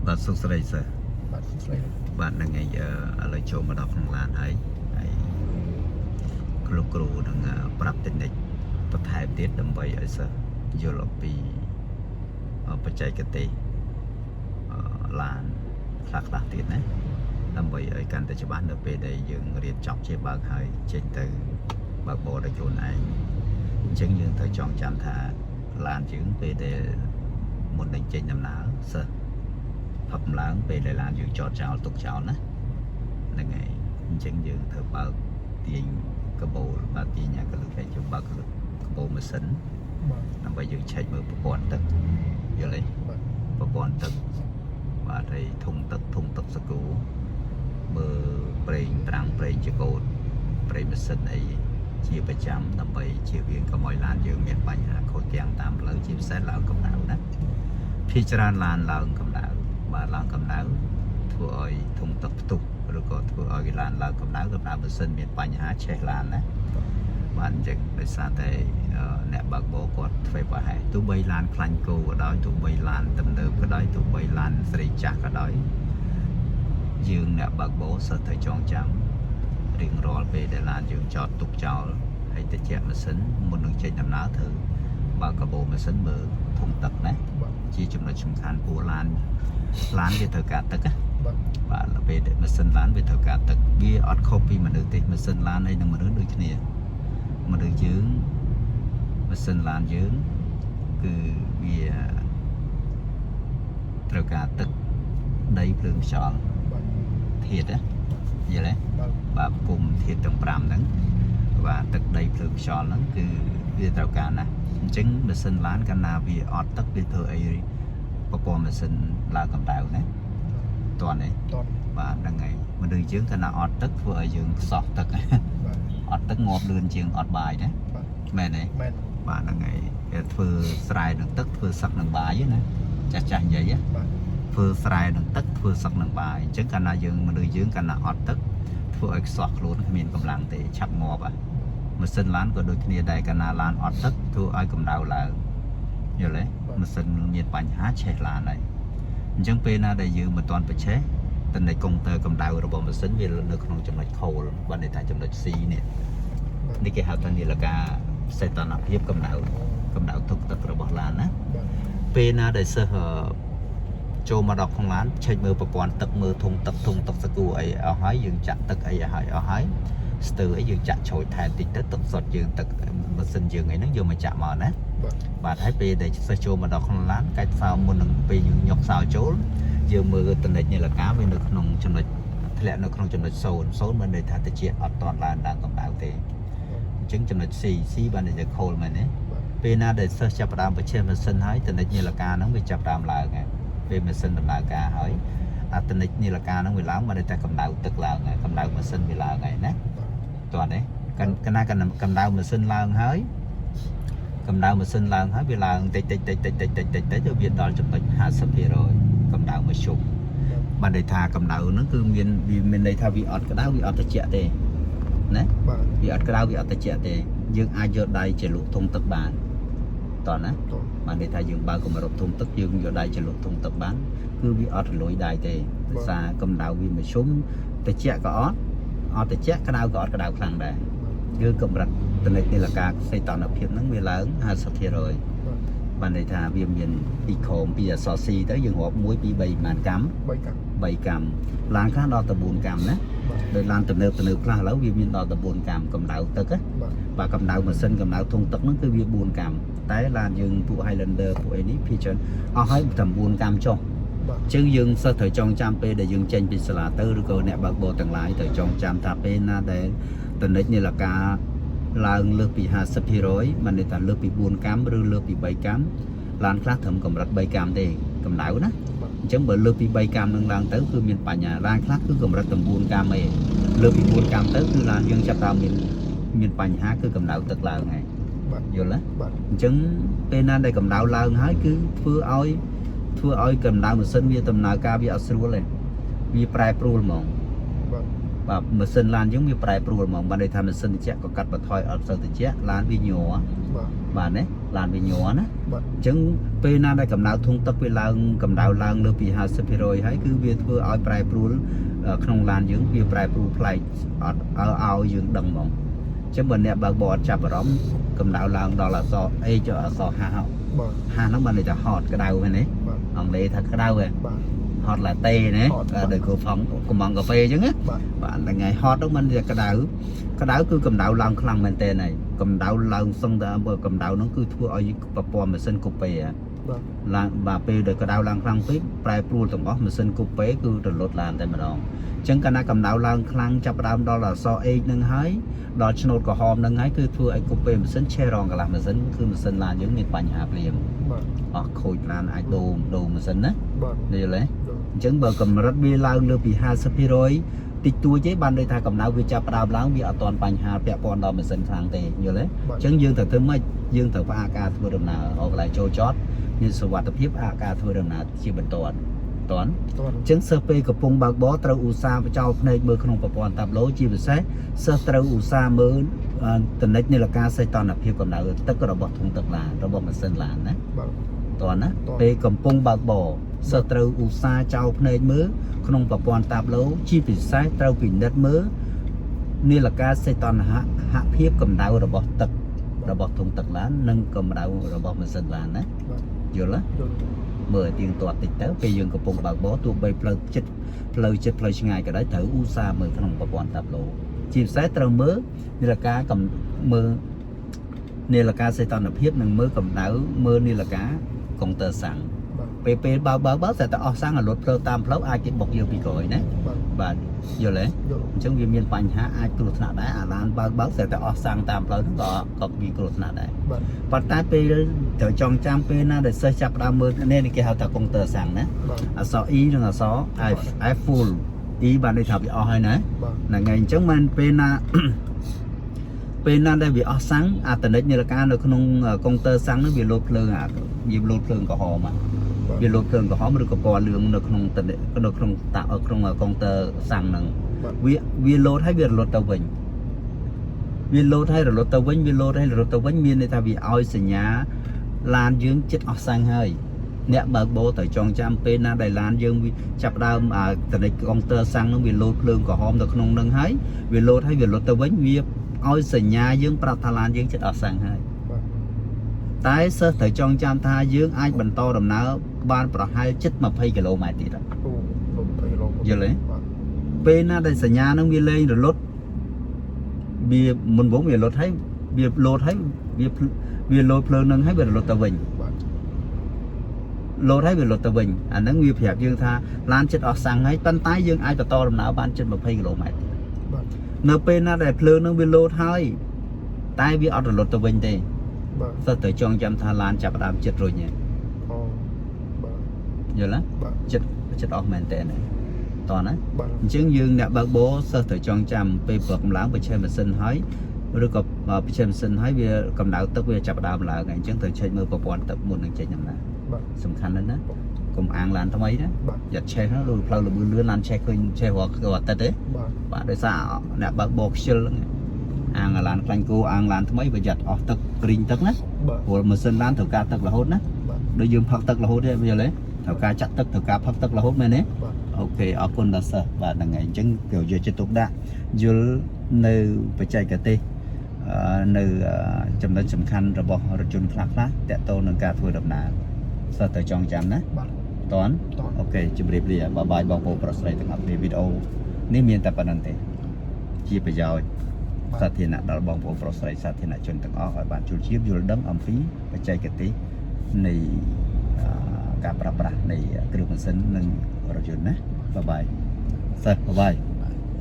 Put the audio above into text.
បាទសុខស្រីសិស្ស បាទសួស្តី បាទហ្នឹងហើយឥឡូវចូលមកដល់ក្នុងឡានហើយហើយលោកគ្រូនឹងប្រាប់តិចបន្ថែមទៀតដើម្បីឲ្យសិស្សយល់អំពីបច្ចេកទេសឡានខ្លះខ្លះទៀតណាដើម្បីឲ្យកាន់តែច្បាស់នៅពេលដែលយើងរៀនចប់ជាបើកហើយចេញទៅបើកបរដោយខ្លួនឯងអញ្ចឹងយើងត្រូវចងចាំថាឡានយើងពេលដែលមុននឹងចេញដំណើរសិស្ស ផឹកឡើងពេលដែលឡានយើងចតចោលទុកចោលណាហ្នឹងហើយអញ្ចឹងយើងត្រូវបើកទាញកាបូលបាទទាញអាកលឹកគេយើងបើកកលឹកកាបូលម៉ាស៊ីន បាទ ដើម្បីយើងឆែកមើលប្រព័ន្ធទឹកយល់ទេ បាទ ប្រព័ន្ធទឹកបាទហើយធុងទឹកធុងទឹកសកូមើលប្រេងត្រាំងប្រេងចកូតប្រេងម៉ាស៊ីនអីជាប្រចាំដើម្បីជៀសវាងកុំឲ្យឡានយើងមានបញ្ហាខូចទាំងតាមផ្លូវជាពិសេសឡើងកម្ដៅណាភាគច្រើនឡានឡើងកម្ដៅបាទឡើងកម្ដៅធ្វើឲ្យធុងទឹកផ្ទុះឬក៏ធ្វើឲ្យឡានឡើងកម្ដៅកម្ដៅម៉ាស៊ីនមានបញ្ហាឆេះឡានណាបាទអញ្ចឹងដោយសារតែអ្នកបើកបរគាត់ធ្វើប្រហែសទោះបីឡានខ្លាញ់គោក៏ដោយទោះបីឡានទំនើបក៏ដោយទោះបីឡានស្រីចាស់ក៏ដោយយើងអ្នកបើកបរសិតតែចងចាំរៀងរាល់ពេលដែលឡានយើងចតទុកចោលហើយតិចម៉ាស៊ីនមុននឹងចេញដំណើរត្រូវបើកកាបូម៉ាស៊ីនមើលធុងទឹកណា បាទ ជាចំណុចសំខាន់ព្រោះឡានឡានវាត្រូវការទឹកណា បាទ បាទដល់ពេលដែលម៉ាស៊ីនឡានវាត្រូវការទឹកវាអត់ខុសពីមនុស្សទេម៉ាស៊ីនឡានហើយនិងមនុស្សដូចគ្នាមនុស្សយើងម៉ាស៊ីនឡានយើងគឺវាត្រូវការទឹកដីភ្លើងខ្យល់ បាទ ធាតុណាយល់ទេ បាទ បាទគុំធាតុទាំង5ហ្នឹងបាទទឹកដីភ្លើងខ្យល់ហ្នឹងគឺវាត្រូវការណាស់អញ្ចឹងម៉ាស៊ីនឡានកាលណាវាអត់ទឹកវាធ្វើអីប្រព័ន្ធម៉ាស៊ីនឡើងកម្ដៅណាតន់ទេ តន បាទហ្នឹងហើយមនុស្សយើងកាលណាអត់ទឹកធ្វើឲ្យយើងខ្សោះទឹក បាទ អត់ទឹកងាប់លឿនជាងអត់បាយណា បាទ មែនទេ មែន បាទហ្នឹងហើយគេធ្វើស្រែនឹងទឹកធ្វើសឹកនឹងបាយណាចាស់ចាស់និយាយណា បាទ ធ្វើស្រែនឹងទឹកធ្វើសឹកនឹងបាយអញ្ចឹងកាលណាយើងមនុស្សយើងកាលណាអត់ទឹកធ្វើឲ្យខ្សោះខ្លួនគ្មានកម្លាំងទេឆាប់ងាប់ហ่ะម៉ាស៊ីនឡានក៏ដូចគ្នាដែរកាលណាឡានអត់ទឹកធ្វើឲ្យកម្ដៅឡើងយល់ទេម៉ាស៊ីនមានបញ្ហាឆេះឡានហើយអញ្ចឹងពេលណាដែលយើងមិនទាន់បញ្ឆេះតនិចកុងទ័រកម្ដៅរបស់ម៉ាស៊ីនវានៅក្នុងចំណុចខូលបានន័យថាចំណុច C នេះនេះគេហៅថានាឡិកាសីតុណ្ហភាពកម្ដៅកម្ដៅទុកទឹករបស់ឡានណា បាទ ពេលណាដែលសិស្សចូលមកដល់ក្នុងឡានឆែកមើលប្រព័ន្ធទឹកមើលធុងទឹកធុងទឹកសកួរអីអស់ហើយយើងចាក់ទឹកអីឲ្យហើយអស់ហើយស្ទើរអីយើងចាក់ជ្រោយថែមតិចទៅទឹកសុទ្ធយើងទឹកម៉ាស៊ីនយើងអីហ្នឹងយកមកចាក់មកណា បាទ បាទហើយពេលដែលសិស្សចូលមកដល់ក្នុងឡានកាច់សោមុននឹងពេលយើងញុកសោចូលយើងមើលតនិចនាឡិកាវានៅក្នុងចំណុចធ្លាក់នៅក្នុងចំណុច0 0មិនន័យថាតិចអត់តន់ឡើងឡើងកម្ដៅទេអញ្ចឹងចំណុច C C បានន័យថាខូលមែនទេ បាទ ពេលណាដែលសិស្សចាប់ផ្ដើមបញ្ជាម៉ាស៊ីនហើយតនិចនាឡិកាហ្នឹងវាចាប់ផ្ដើមឡើងហើយពេលម៉ាស៊ីនដំណើរការហើយអាតនិចនាឡិកាហ្នឹងវាឡើងមកតែកម្ដៅទឹកឡើងហើយកម្ដៅម៉ាស៊ីនវាឡើងហើយណា បាទ តោះនេះកណ្ណាកម្ដៅម៉ាស៊ីនឡើងហើយកម្ដៅម៉ាស៊ីនឡើងហើយវាឡើងតិចតិចតិចតិចតិចតិចតិចតិចទៅវាដល់ចំណុច50%កម្ដៅមធ្យមបានន័យថាកម្ដៅហ្នឹងគឺមានវាមានន័យថាវាអត់ក្ដៅវាអត់ត្រជាក់ទេណា បាទ វាអត់ក្តៅវាអត់ត្រជាក់ទេយើងអាចយកដៃជាលក់ធុងទឹកបានតោះណា តន បានន័យថាយើងបើកគម្របធុងទឹកយើងយកដៃជាលក់ធុងទឹកបានគឺវាអត់រលួយដៃទេដោយសារកម្ដៅវាមធ្យមត្រជាក់ក៏អត់អត់ត្រជាក់ក្តៅក៏អត់ក្តៅខ្លាំងដែរគឺកម្រិតតនិចនីលកាសីតុណ្ហភាពហ្នឹងវាឡើង50% បាទ បានន័យថាវាមានពីក្រោមពីអក្សរ C ទៅយើងរាប់1 2 3ប្រហែលកម្ម 3កាំ 3កម្មឡើងខ្លះដល់ទៅ4កម្មណា បាទ ដោយឡានទំនើបទំនើបខ្លះឥឡូវវាមានដល់ទៅ4កម្មកម្ដៅទឹកណា បាទ បាទកម្ដៅម៉ាស៊ីនកម្ដៅធុងទឹកហ្នឹងគឺវា4កម្មតែឡានយើងពួក Highlander ពួកអីនេះភាគច្រើនអស់ហើយតែ9កម្មចុះ បាទ អញ្ចឹងយើងសិស្សត្រូវចងចាំពេលដែលយើងចេញពីសាលាទៅឬក៏អ្នកបើកបរទាំងឡាយត្រូវចងចាំថាពេលណាដែលតនិចនាឡិកាឡើងលើសពី50%បានន័យថាលើសពី4កម្មឬលើសពី3កម្មឡានខ្លះត្រឹមកម្រិត3កម្មទេកម្ដៅណា បាទ អញ្ចឹងបើលើសពី3កម្មនឹងឡើងទៅគឺមានបញ្ហាឡានខ្លះគឺកម្រិតតែ9កម្មឯងលើសពី4កម្មទៅគឺឡានយើងចាប់ដើមមានបញ្ហាគឺកម្ដៅទឹកឡើងហើយ បាទ យល់ទេ បាទ អញ្ចឹងពេលណាដែលកម្ដៅឡើងហើយគឺធ្វើឲ្យធ្វើឲ្យកម្ដៅម៉ាស៊ីនវាដំណើរការវាអត់ស្រួលទេវាប្រែប្រួលហ្មង បាទ បាទម៉ាស៊ីនឡានយើងវាប្រែប្រួលហ្មងបានន័យថាម៉ាស៊ីនត្រជាក់ក៏កាត់បន្ថយអត់សូវត្រជាក់ឡានវាញ័រ បាទ បាទណាឡានវាញ័រណា បាទ អញ្ចឹងពេលណាដែលកម្ដៅធុងទឹកវាឡើងកម្ដៅឡើងលើពី50%ហើយគឺវាធ្វើឲ្យប្រែប្រួលក្នុងឡានយើងវាប្រែប្រួលប្លែកអត់ឲ្យយើងដឹងហ្មងអញ្ចឹងបើអ្នកបើកបរអត់ចាប់អារម្មណ៍កម្ដៅឡើងដល់អក្សរ H ចុះអក្សរ H ហ៎ បាទ H ហ្នឹងបានន័យថាហត់ក្ដៅមែនទេ បាទ អង់គ្លេសថាក្ដៅហ៎ បាទ hot latte ណា Hot ដូចគោផងកំងកាហ្វេអញ្ចឹងណា បាទ បាទហ្នឹងហើយ hot ហ្នឹងมันជាក្តៅក្តៅគឺកម្ដៅឡើងខ្លាំងមែនតើហើយកម្ដៅឡើងសឹងតែបើកម្ដៅហ្នឹងគឺធ្វើឲ្យប្រព័ន្ធម៉ាស៊ីនកូពេហ៎ បាទ ឡើងបាទពេលដែលកម្ដៅឡើងខ្លាំងពេកប្រែប្រួលទាំងអស់ម៉ាស៊ីនកូពេគឺរលត់ឡើងតែម្ដងអញ្ចឹងកាលណាកម្ដៅឡើងខ្លាំងចាប់ផ្ដើមដល់អក្សរ H ហ្នឹងហើយដល់ឆ្នូតក្រហមហ្នឹងហើយគឺធ្វើឲ្យកូពេម៉ាស៊ីនឆេះរងកន្លះម៉ាស៊ីនគឺម៉ាស៊ីនឡានយើងមានបញ្ហាភ្លាម បាទ អស់ខូចឡានអាចដូរដូរម៉ាស៊ីនណា បាទ យល់ទេ អញ្ចឹងបើកម្រិតវាឡើងលើពី50%តិចតួចទេបានន័យថាកម្ដៅវាចាប់ផ្ដើមឡើងវាអត់ទាន់បញ្ហាពាក់ព័ន្ធដល់ម៉ាស៊ីនខ្លាំងទេយល់ទេ បាទ អញ្ចឹងយើងត្រូវធ្វើម៉េចយើងត្រូវផ្អាកការធ្វើដំណើររកកន្លែងចូលចតមានសុវត្ថិភាពផ្អាកការធ្វើដំណើរជាបន្ទាន់តន់ តន់ អញ្ចឹងសិស្សពេលកំពុងបើកបរត្រូវឧស្សាហ៍បញ្ចោលភ្នែកមើលក្នុងប្រព័ន្ធតាប្លូជាពិសេសសិស្សត្រូវឧស្សាហ៍មើលតនិចនាឡិកាសីតុណ្ហភាពកម្ដៅទឹករបស់ធុងទឹកឡានរបស់ម៉ាស៊ីនឡានណា បាទ តន់ណា តន់ ពេលកំពុងបើកបរសិស្សត្រូវឧស្សាហ៍ចោលភ្នែកមើលក្នុងប្រព័ន្ធតាប្លូជាពិសេសត្រូវពិនិត្យមើលនាឡិកាសីតុណ្ហភាពកម្ដៅរបស់ទឹករបស់ធុងទឹកឡាននិងកម្ដៅរបស់ម៉ាស៊ីនឡានណា បាទ យល់ទេ យល់ មើលឲ្យទៀងទាត់តិចទៅពេលយើងកំពុងបើកបរទោះបីផ្លូវចិត្តផ្លូវចិត្តផ្លូវឆ្ងាយក៏ដោយត្រូវឧស្សាហ៍មើលក្នុងប្រព័ន្ធតាប្លូជាពិសេសត្រូវមើលនាឡិកាកំមើលនាឡិកាសីតុណ្ហភាពនិងមើលកម្ដៅមើលនាឡិកាកុងទ័រសាំង បាទ ពេលពេលបើកបើកបើកតែតែអស់សាំងឲ្យលត់ផ្លូវតាមផ្លូវអាចគេបុកយើងពីក្រោយណា បាទ បាទយល់ទេ យល់ អញ្ចឹងវាមានបញ្ហាអាចគ្រោះថ្នាក់ដែរអាឡានបើកបើកតែតែអស់សាំងតាមផ្លូវហ្នឹងក៏ក៏មានគ្រោះថ្នាក់ដែរ បាទ ប៉ុន្តែពេលត្រូវចងចាំពេលណាដែលសិស្សចាប់ផ្ដើមមើលនេះនេះគេហៅថាកុងទ័រសាំងណា បាទ អក្សរ E និងអក្សរ F F full E បានន័យថាវាអស់ហើយណា បាទ ហ្នឹងហើយអញ្ចឹងបានពេលណា ពេលណាដែលវាអស់សាំងអាតនិចនាឡិកានៅក្នុងកុងទ័រសាំងហ្នឹងវាលោតភ្លើងអាវាលោតភ្លើងក្រហមអា បាទ វាលោតភ្លើងក្រហមឬក៏ពណ៌លឿងនៅក្នុងតនិនៅក្នុងតាក្នុងកុងទ័រសាំងហ្នឹង បាទ វាវាលោតហើយវារលត់ទៅវិញវាលោតហើយរលត់ទៅវិញវាលោតហើយរលត់ទៅវិញមានន័យថាវាឲ្យសញ្ញាឡានយើងចិត្តអស់សាំងហើយអ្នកបើកបោត្រូវចងចាំពេលណាដែលឡានយើងវាចាប់ផ្ដើមអាតនិចកុងទ័រសាំងហ្នឹងវាលោតភ្លើងក្រហមទៅក្នុងហ្នឹងហើយវាលោតហើយវារលត់ទៅវិញវាឲ្យសញ្ញាយើងប្រាប់ថាឡានយើងចិត្តអស់សាំងហើយ បាទ តែសិស្សត្រូវចងចាំថាយើងអាចបន្តដំណើរបានប្រហែលជិត20គីឡូម៉ែត្រទៀតហើយ អូ20គីឡូ យល់ទេ បាទ ពេលណាដែលសញ្ញានឹងវាលែងរលត់វាមុនវងវារលត់ហើយវាលោតហើយវាភ្លវាលោតភ្លើងនឹងហើយវារលត់ទៅវិញ បាទ លោតហើយវារលត់ទៅវិញអាហ្នឹងវាប្រាប់យើងថាឡានជិតអស់សាំងហើយប៉ុន្តែយើងអាចបន្តដំណើរបានជិត20គីឡូម៉ែត្រទៀត បាទ នៅពេលណាដែលភ្លើងនឹងវាលោតហើយតែវាអត់រលត់ទៅវិញទេ បាទ សិស្សត្រូវចងចាំថាឡានចាប់ផ្ដើមជិតរុញហើយ អូបាទ យល់ទេ បាទ ចិត្តចិត្តអស់មែនតើណាតោះណា បាទ អញ្ចឹងយើងអ្នកបើកបរសិស្សត្រូវចងចាំពេលព្រឹកកម្លាំងប្រឆេះម៉ាស៊ីនហើយឬក៏ប្រឆេះម៉ាស៊ីនហើយវាកម្ដៅទឹកវាចាប់ផ្ដើមឡើងហើយអញ្ចឹងត្រូវឆែកមើលប្រព័ន្ធទឹកមុននឹងចេញដំណើរ បាទ សំខាន់ណាស់ណាកុំអាងឡានថ្មីណា បាទ យ៉ាត់ឆេះណាដូចផ្លូវលបឿនលឿនឡានឆេះឃើញឆេះរាល់រាល់អាទិត្យទេ បាទ បាទដោយសារអ្នកបើកបរខ្ជិលហ្នឹងអាងឡានខ្លាញ់គោអាងឡានថ្មីប្រយ័ត្នអស់ទឹកព្រីងទឹកណា បាទ ព្រោះម៉ាស៊ីនឡានត្រូវការទឹករហូតណា បាទ ដូចយើងផឹកទឹករហូតទេយល់ទេត្រូវការចាក់ទឹកត្រូវការផឹកទឹករហូតមែនទេ បាទ OK អរគុណដល់សិស្សបាទហ្នឹងហើយអញ្ចឹងត្រូវយកចិត្តទុកដាក់យល់នៅបច្ចេកទេសនៅចំណុចសំខាន់របស់រថយន្តខ្លះខ្លះតាក់ទងនឹងការធ្វើដំណើរសិស្សត្រូវចងចាំណា បាទ តន់ តន់ OK ជម្រាបលា bye bye បងប្អូនប្រុសស្រីទាំងអស់គ្នាវីដេអូនេះមានតែប៉ុណ្្នឹងទេជាប្រយោជន៍សាធារណៈដល់បងប្អូនប្រុសស្រីសាធារណជនទាំងអស់ឲ្យបានជួលជាបយល់ដឹងអំពីបច្ចេកទេសនៃការប្រើប្រាស់នៃគ្រឿងម៉ាស៊ីននិងរថយន្តណា bye bye សិស្ស bye bye.